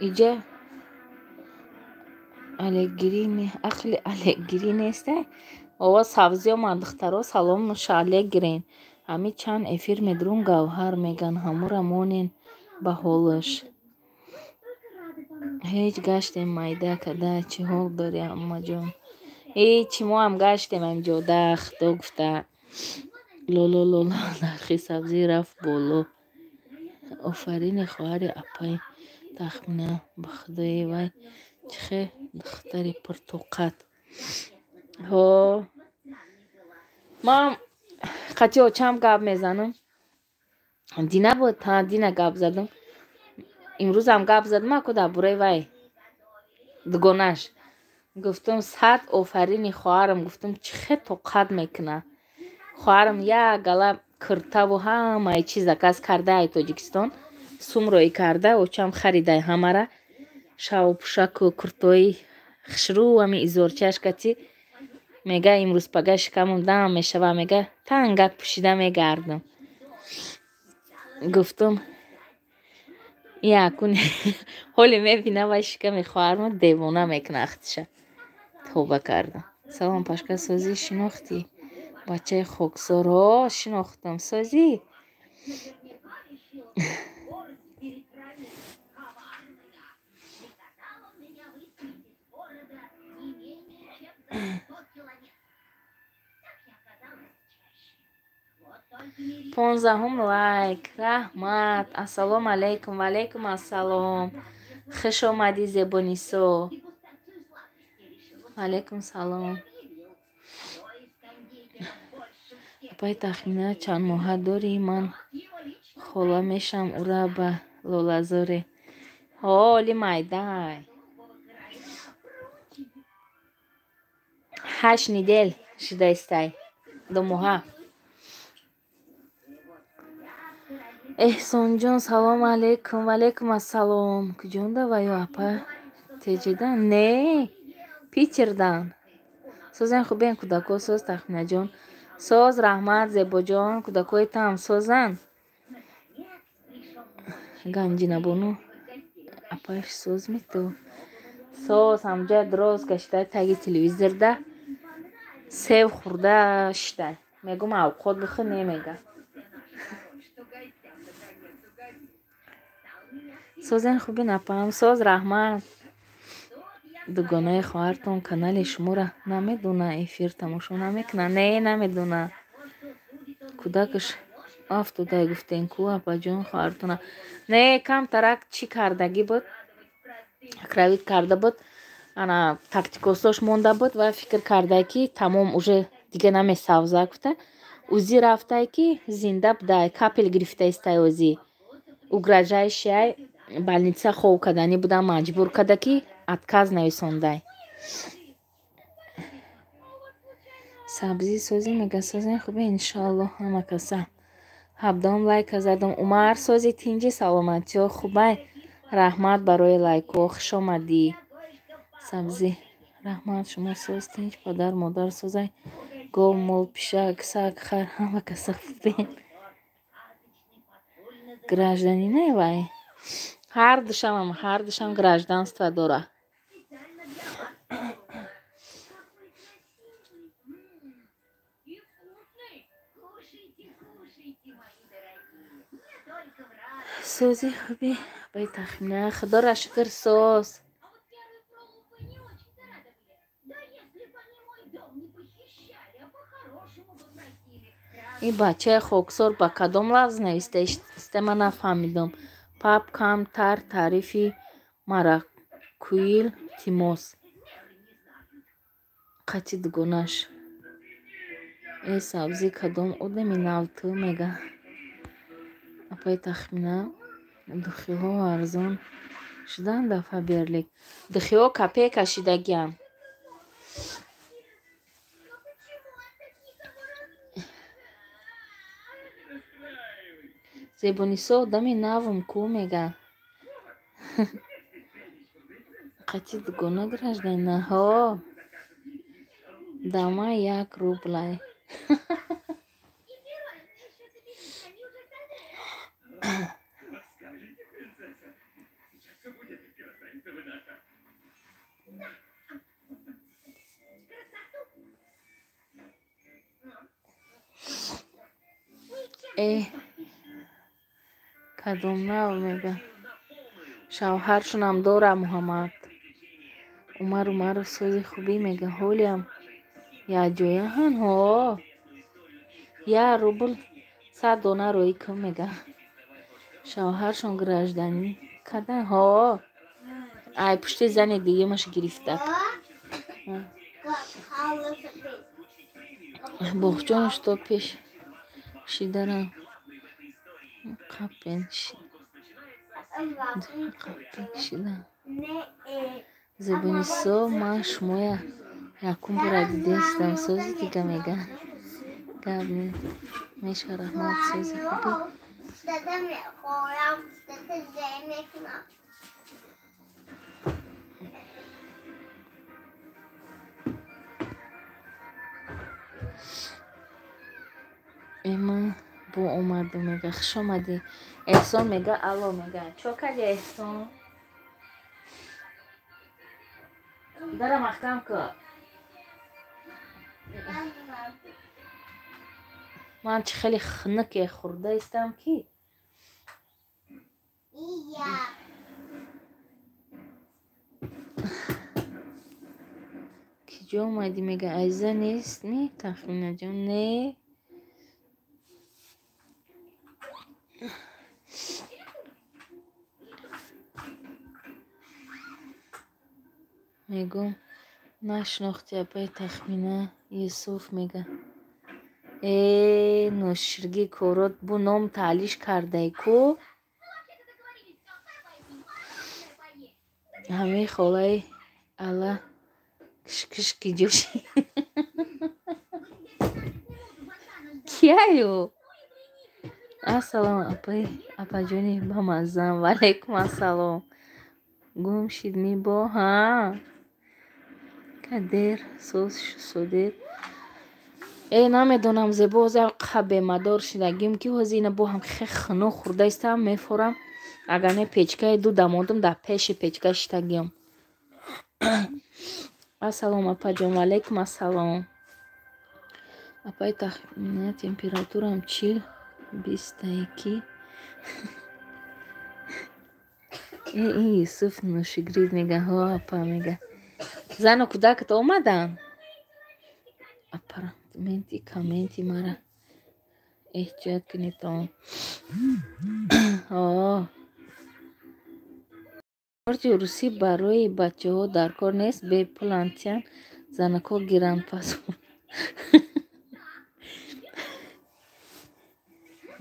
Иҷа алекгирӣ не, ақли алекгирӣ нестай. Ова савзӣ омад духтаро салом шаълек гирен. Ҳами чанд эфир медурун Гавҳар меган ҳамура монен ба ҳолаш. Только рады помочь. Ҳеҷ гаштем майда када чӣ ҳол дорӣ аммаҷон? Ҳечи моам гаштем ҳамҷода худо гуфта. Лоло лоло нархи сабзӣ рафт боло. Офарини хоҳари апай Тахмина ба худои вай чӣ хел духтари пуртоқат. Ҳо ман қатъи очам гап мезанам. Дина буд, ҳа дина гап задам. Имрӯзам гап задам аку дар бораи вай дугонаш. Гуфтам сад офарини хоҳарам, гуфтам чӣ хел тоқат мекуна. Хоҳарам як гала киртаву ҳамаи чиз заказ карда ай Тоҷикистон, сум роӣ карда, очам харидай ҳамара. Шаву пӯшаку куртои хушрӯ ҳами изорчааш кати мега имрӯз пага шикамам дам мешава, мега тангак пӯшида мегардам. Гуфтум якун ҳоле мебина вай шиками хоҳарма девона мекуна ахтиша. Тавба кардам. Салом пашка, созӣ шинохтӣ? Бачаи хоксорҳо шинохтам. Созӣ? Понздаҳум лайк. Раҳмат. Ассалому алайкум. Ва алайкум ассалом. Хуш омадӣ, Зебонисо. Ва алайкум салом. Апаи Тахмина, чанд моҳа дорӣ? Ман хола мешам ура ба Лолазоре. Ҳоли майдай. 8 недел шудаистай. 2 моҳа. Эҳсонҷон, салому алайкум. Ва алайкум ассалом. Куҷонда ваё апа? Теҷидан? Не, Питердан. Созен хубен кӯдако, соз Тахминаҷон. Соз, раҳмат, Зебоҷон, кӯдакои там созанд. Ганҷинабону апаш соз мету. Соз ҳамҷа дроз гашта таги телевизорда сев хӯрда шида. Мегум авқот бихӯр, немега. Созен хубин апам, соз, раҳмат. Дугонаи хоҳартон канали шуморо намедона, эфир тамошо намекуна? Не, намедона. Кӯдакаш афтодай гуфтен ку апаҷон хоҳартона. Не, камтарак чӣ кардагӣ буд, кравид карда буд, ана тактикосош монда буд ва фикр кардай ки тамом уже дига намесавза гуфта. Узи рафтай ки зинда будай, капел гирифтаистай ози. Угрожающая больница хов кардани будам, маҷбур карда ки отказ нависондай. Сабзӣ созӣ мега, созен хубе иншоаллоҳ ҳама каса. 17 лайка задам. Умар сози тинҷи, саломатиё хубай. Раҳмат барои лайкҳо, хуш омадӣ. Сабзӣ раҳмат, шумо соз тинҷ, падар модар созай, гов, мол, пишак, саг, хар ҳама каса хубен. Гражданинай вай. Ҳар душам гражданство дора. Сози хуби апаи Тахмина, худоро шукр соз. Ин бачаи хоксор ба кадом лафз нависта, ман нафаҳмидам. Пап камтар таърифи маракуил тимос. Қати дугонаш. Э сабзӣ кадом одами нав ту мега. Апаи Тахмина, духиҳо арзон шуданд дар Фаберлик. Духиҳо капейка шидагианд. Зебонисо одами навм ку мега. Қати дугона гражданина. Ҳо. Дама 1 рублай. Э кадом нав мега. Шавҳаршонам дора Муҳаммад. Умар Умаров сози хубӣ мега. Ҳолиам якҷояҳан? Ҳо. 1 рубл 100 дона роӣ кун мега. Шавҳаршон гражданин кадан? Ҳо. Ай пушти зани дуюмаш гирифта. Боғчон што пеш шидарам. Қапен шида. Зебонисо, ман шумоя якум бора дидестам. Сози дига мега. Гап меша, раҳмат, сози хубӣ. Эма Бо омаду мега, хуш омадӣ. Эҳсон мега, алло мега. Чо кардӣ, Эҳсон? Дара маҳкам кун. Ман чӣ хеле хунуке хӯрда истам ки. Киҷо омадӣ мега, Азиза нест ми Тахминаҷон? Не. Мегум нашинохти апаи Тахмина. Юсуф мега. Э, ноширгӣ корот бу ном таълиш кардай ку? Ҳамаи холаи Алла кишкиш киҷоши. Кияю? Ассалом апаи апаҷони бамаззам. Ваалайкум ассалом. Гум шид ми бо ҳа? Кадер соз шудед. Э, намедонам зебо ҳозир қа бемадор шидагим ки ҳозир ина бо ҳам хе хунук хӯрда истам мефорам. Агар не печкаи ду дамодум дар пеши печка шитагиам. Ассалом апаҷон, ваалайкум ассалом. Апаи Тахмина температурам чил бистае ки. Э, ин Юсуф ношигрид мега, ҳо апа мега. Зану кӯдакат омаданд? Апартаменти комменти мара эҳтиёт кунедон. О. Паспорти русӣ барои бачаҳо дар кор нест, бепуланд тиян занакҳо гиранд паспорт.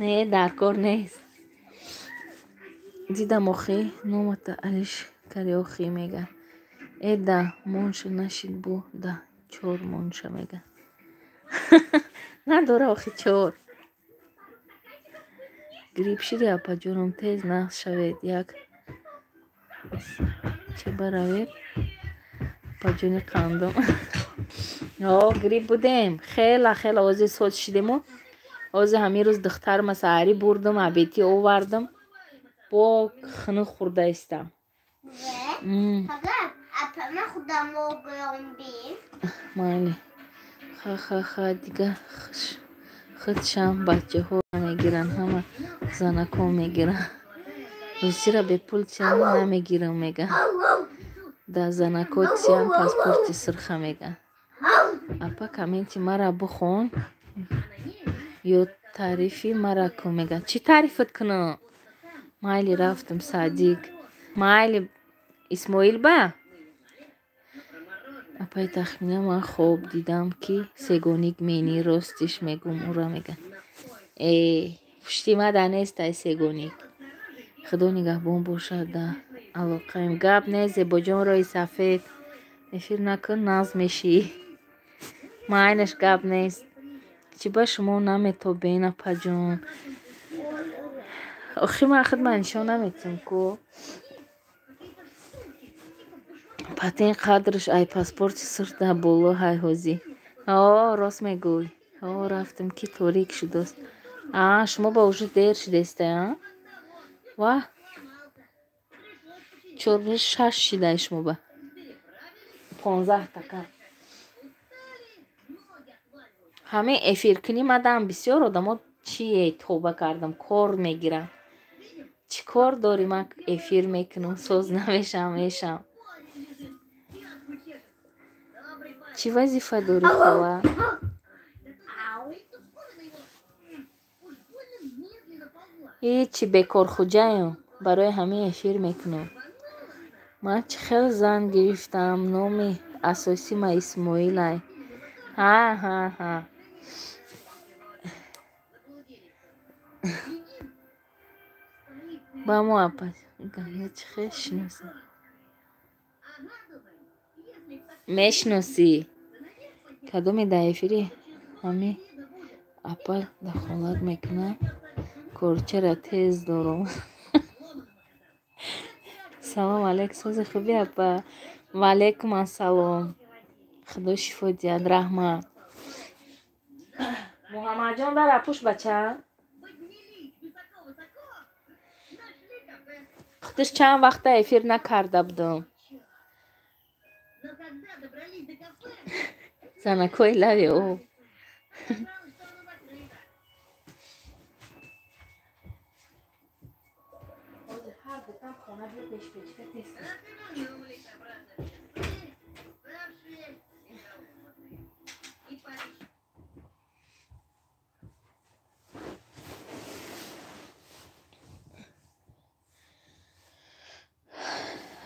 Не, дар кор нест. Дидам охи, номата алиш кари охи мега. Э да монша нашид бу да чор монша мега. Надора охи чор. Грипп шиди апаҷоном тез нағз шавед як чӣ баравед апаҷони қандом. О, грипп будем. Хела хела ҳозир соз шидему. Ҳозир ҳамин рӯз духтарма саҳарӣ бурдум, абетӣ овардам. Бо хунук хӯрда истам. Майли. Ха-ха-ха, дига худшам бачаҳо мегиранд, ҳама занакҳо мегиранд. Русиро бепул тиян намегирам мега. Да занакҳо тиян паспорти сурха мега. Апа комменти мара бихон ё таърифи мара кун мега. Чӣ таърифат кунам? Майли рафтам садик. Майли Исмоил ба? Апаи Тахмина ман хоб дидам ки сегоник мени ростиш мегум ура мега. Э, пушти ма да нестай сегоник. Худо нигаҳбон бошад да алоқаем. Гап нест Зебоҷон роҳи сафед. Эфир накун нағз мешӣ. Майнаш гап нест. Чӣ ба шумо наметобен апаҷон? Охи ман худ ман нишон наметиҳам ку. Патен қадрш ай паспорти сурх дар боло ҳай ҳозӣ. О, рост мегӯй. О, рафтам ки торик шудост. А, шумо ба уже дер шудестай, а? Ва? Чор шаш шидай шумо ба. 15 така. Ҳамин эфиркунӣ мадам бисёр одамо чие тоба кардам, кор мегирам. Чӣ кор дорӣ ман эфир мекунам, соз намешам, мешам. Чӣ вазифа дорӣ хола? Ҳечи бекорхуҷаем, барои ҳамин эфир мекунам. Ман чӣ хел зан гирифтам, номи асосима Исмоилай. Ҳа, ҳа, ҳа. Ба мо апа чӣ хел шиносӣ? Мешиносӣ? Кадоме дар эфири ҳамин апа дахолат мекунад, корчара тез дорум. Салом алейк, сози хуби апа? Ваалайкум ассалом. Худо шифо диҳад, раҳмат. Муҳаммадҷон дара пӯш бача. Худаш чанд вақта эфир накарда будам. Занакҳои лави об.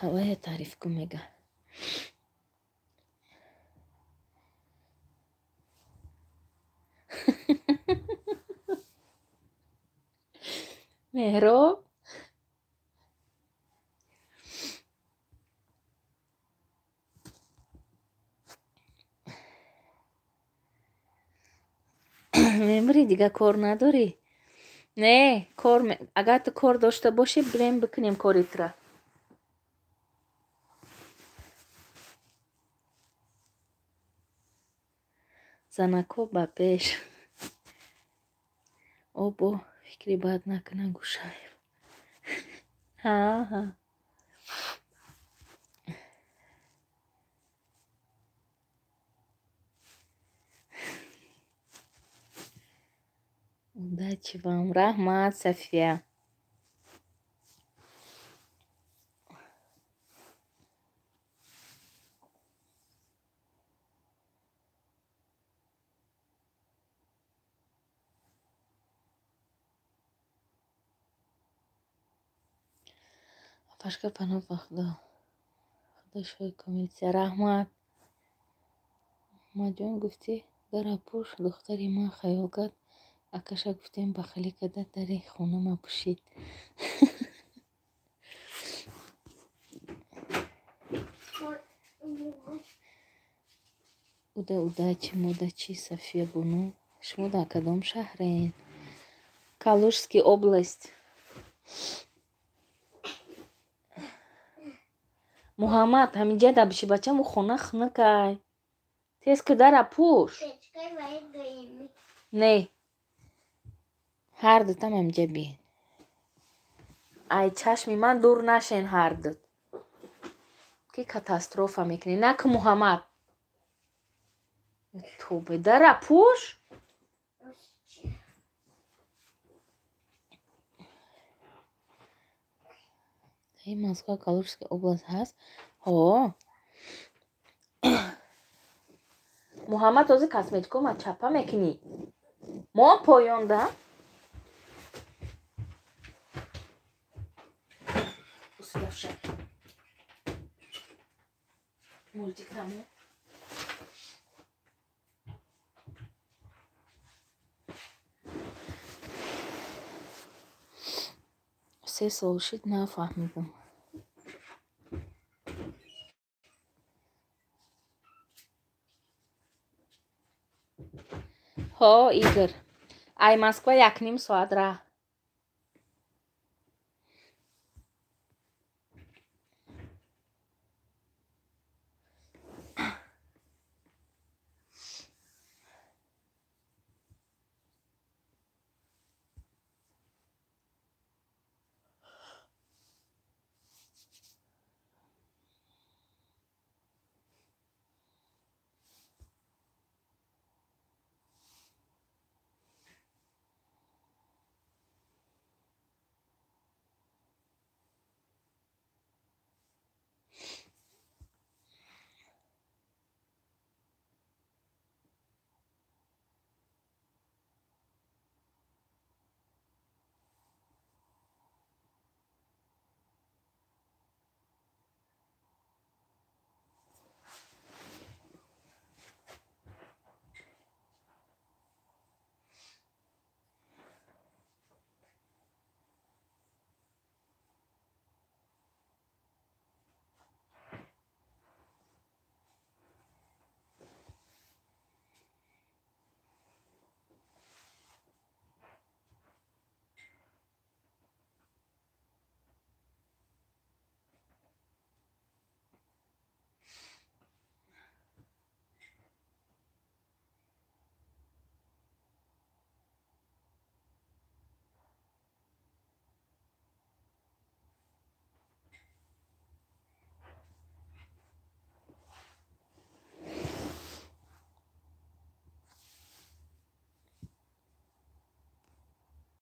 Ҳавая таъриф кун мега. Меҳроб, мемирӣ, дигар кор надорӣ? Не, кор, агар ту кор дошта бошӣ, бирем бикунем кори тура. Занакҳо ба пеш. Обо фикри бад накуна гӯшаев. Ҳа, ҳа. Удачи вам. Раҳмат, София. Пашка паноҳ ба Худо. Худо шоҳи комилтия. Раҳмат. Маҷон гуфтӣ дара пӯш, духтари ман хаёл кард. Акаша гуфтем бахилӣ карда дари хонама пӯшид. Уда удачи, мудачи, София Буну. Шумо дар кадом шаҳрен? Калужский область. Муҳаммад, ҳаминҷа дар биши бачаму хона хунукай. Тез ки дара пӯш. Не. Ҳар дутам ҳаминҷа биен. Ай чашми ман дур нашен ҳар дут. Ки катастрофа мекунӣ. На ки Муҳаммад. Тобе дара пӯш. Ин Москва Калужская область ҳаст? Ҳо. Муҳаммад, ҳозир косметикома чапа мекунӣ. Мо поёнда. Усилавша. Мультик тамом. Се сол шид, нафаҳмидам. Ҳо, Игор. Ай Москва 1,5 соат раҳ.